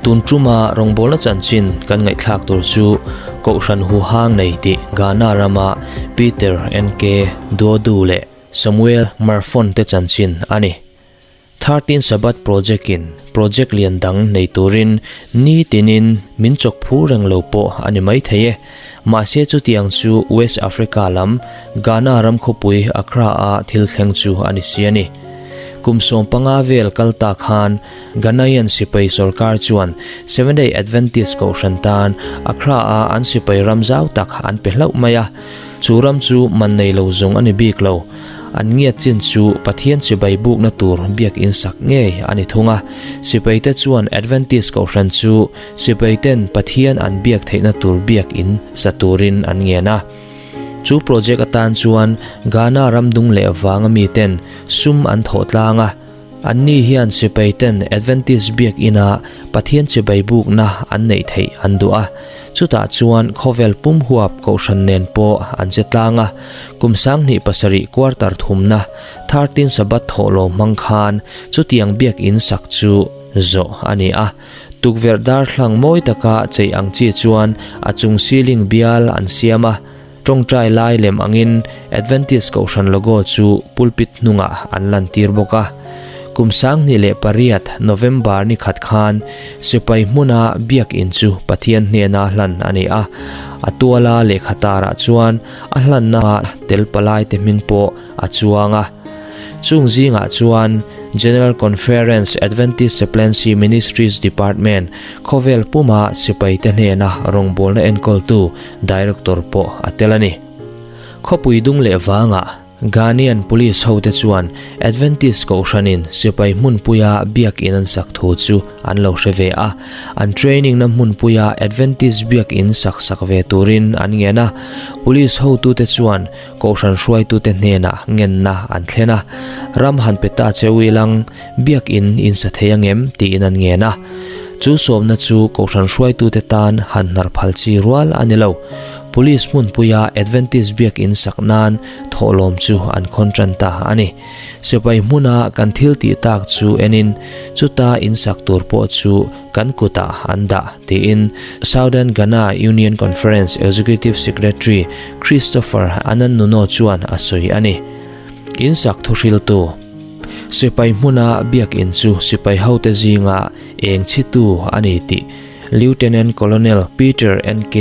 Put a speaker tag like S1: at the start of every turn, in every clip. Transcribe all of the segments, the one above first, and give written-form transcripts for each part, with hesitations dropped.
S1: Tun tuma rawngbawlna chanchin kan ngaihthlak tur chu Kohhran huhang nei tih Ghana rama Peter NK Duodu leh Samuel Marfon te chanchin a ni. Thirteen Sabbath Project in project lian dang nei turin ni tinin min chawk phur reng lo pawh a ni mai thei e. Mahse chutiang chu West Africa lam Ghana ram khawpui Accra a thil thleng chu a ni si a ni. Kum 15 vel kal ta khan Ghanaian sipai sorkar chuan Seventh-day Adventist kohhran tan Accra a an sipai ram zau tak an pe hlauh mai a. Chu ram chu man nei lo zawng a ni bik lo. An ngiat chin chu Pathian sipai bukna tur biakinn sak ngei a ni thung a. Sipaite chuan Adventist kohhran chu sipaiten Pathian an biak theihna tur biakinn sa turin an ngen a. Chu project atan chuan Ghana ram dung leh vanga miten sum an thawh tlang a. Anni hian sipaiten Adventist biakina Pathian chibai bukna an neih theih an duh a. Chutah chuan khawvel pum huap kohhran nen pawh an che tlang a. Kum 27 quarter thumna 13 Sabbath thawhlawm hmang khan chutiang biakin sak chu zawh a ni a. Tukverh darthlang mawi taka chei ang chi chuan a chung ceiling bial an siam a. Tawngtai lai lem angin Adventist Kohhran logo chu pulpit hnungah an lantir bawk a. Kum 2008 November ni khat khan sipai hmuna biakin chu Pathian hnena hlan a ni a. A tuala lehkha tarah chuan a hlanna tel palai te hming pawh a chuang a. Chung zingah chuan General Conference Adventist Chaplaincy Ministries Department khawvel puma sipai te hnena rawngbawlna enkawltu Director pawh a tel a ni. Khawpui dung leh vangah Ghanaian Police hote chuan Adventist Kohhranin sipai hmunpuia biakin an sak thu chu an lo hre ve a. An training na hmunpuia Adventist biakin sak sak ve turin an ngen a. Police hotute chuan Kohhran hruaitute hnenah ngenna an thlen a. Ram han pe ta che uilang biakin in sa thei angem tiin an ngen a. Chu sawmna chu Kohhran hruaitute tan han hnar phal chi rual a ni lo. Police hmunpuia Adventist biakin sak nan thawhlawm chu an khawn tan ta a ni. Sipai hmuna kan thil tih tak chu enin chuta in sak tur pawh chu kan kutah an dah tiin Southern Ghana Union Conference Executive Secretary Christopher Anannuno chuan a sawi a ni. In sak thuhriltu. Sipai hmuna biakin chu sipai hote zinga eng chhitu a ni tih Lieutenant Colonel Peter NK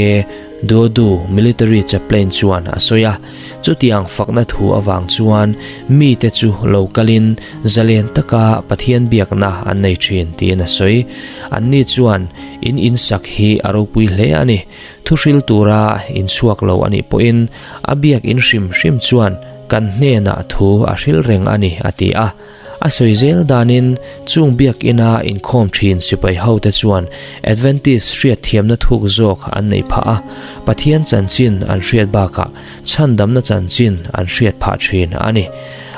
S1: Duodu Military Chaplain chuan a sawi a. Chutiang fakna thu avang chuan mite chu lo kalin zalen taka Pathian biakna an nei thin tiin a sawi. Anni chuan in insak hi a ropui hle a ni. Thuhril tura inchhuak lo a nih pawhin a biakin hrim hrim chuan Kan hnenah thu a hril reng a ni, a ti a. A sawi zel danin chung biakina inkhawm thin sipai hote chuan Adventist hriatthiamna thuk zawk an neih phah a, Pathian chanchin an hriat bakah chhandamna chanchin an hriat phah thin a ni.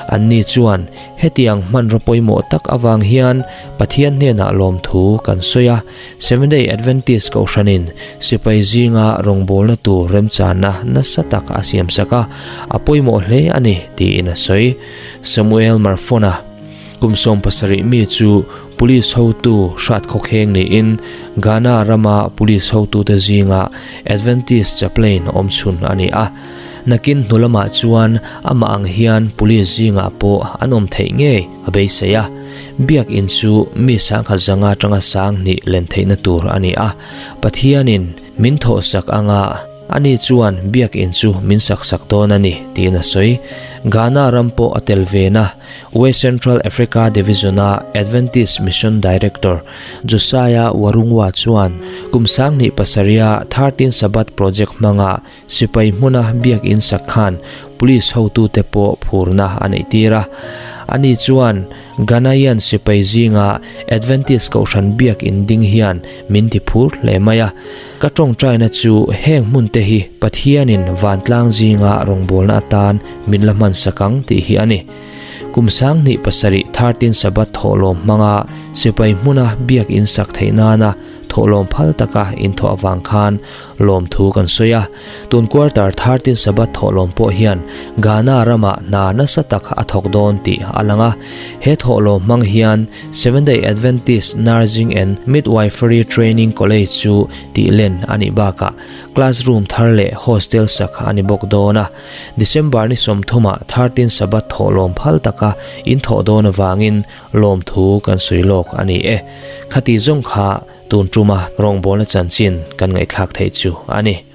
S1: Anni chuan hetiang hmanraw pawimawh tak avang hian Pathian hnenah lawmthu kan sawi a, Seventh-day Adventist Kohhranin sipai zinga rawngbawlna tur remchanna nasa tak a siamsak a, a pawimawh hle a ni tiin a sawi. Samuel Marfona, kum 70 mi chu Police hotu hrat khawkheng niin Ghana rama Police hotute zinga Adventist Chaplain awmchhun a ni a. Nakin hnu lamah chuan amah ang hian Police zingah pawh an awm theih ngei a beisei a. Biakin chu mi sangkhat zanga tanga sang hnih len theihna tur a ni a. Pathianin min thawhsak anga ani chuan biakin chu min sak sak dawn a ni tiin a sawi. Ghana ram pawh a tel ve na West Central Africa Division-a Adventist Mission Director Josiah Warungwa chuan kum 27-a 13 Sabbath Project hmanga Sipai hmuna biakin sak khan police hotute pawh phurna a neih tir a. Ani chuan Ghanaian sipai zinga Adventist Kohhran biakin ding hian min ti phur hle mai a. Ka tawngtaina chu heng hmunte hi Pathianin vantlang zinga rawngbawlna atan min la hman sak ang tih hi a ni. Kum 27 13 Sabbath thawhlawm hmanga sipai hmuna biakin sak theih nana. thawhlawm phal taka in thawh avang khan lawmthu kan sawi a. Tun quarter 13 Sabbath thawhlawm pawh hian Ghana ramah hna nasa tak a thawk dawn tih a lang a. He thawhlawm hmang hian Seventh-day Adventist Nursing and Midwifery Training College chu tih len a nih bakah classroom thar leh hostel sak a ni bawk dawn a. December ni 30 ah 13 Sabbath thawhlawm phal taka in thawh dawn avangin lawmthu kan sawi lawk a ni e. Khati zawng kha tun tuma rawngbawlna chanchin kan ngaihthlak theih chu a ni.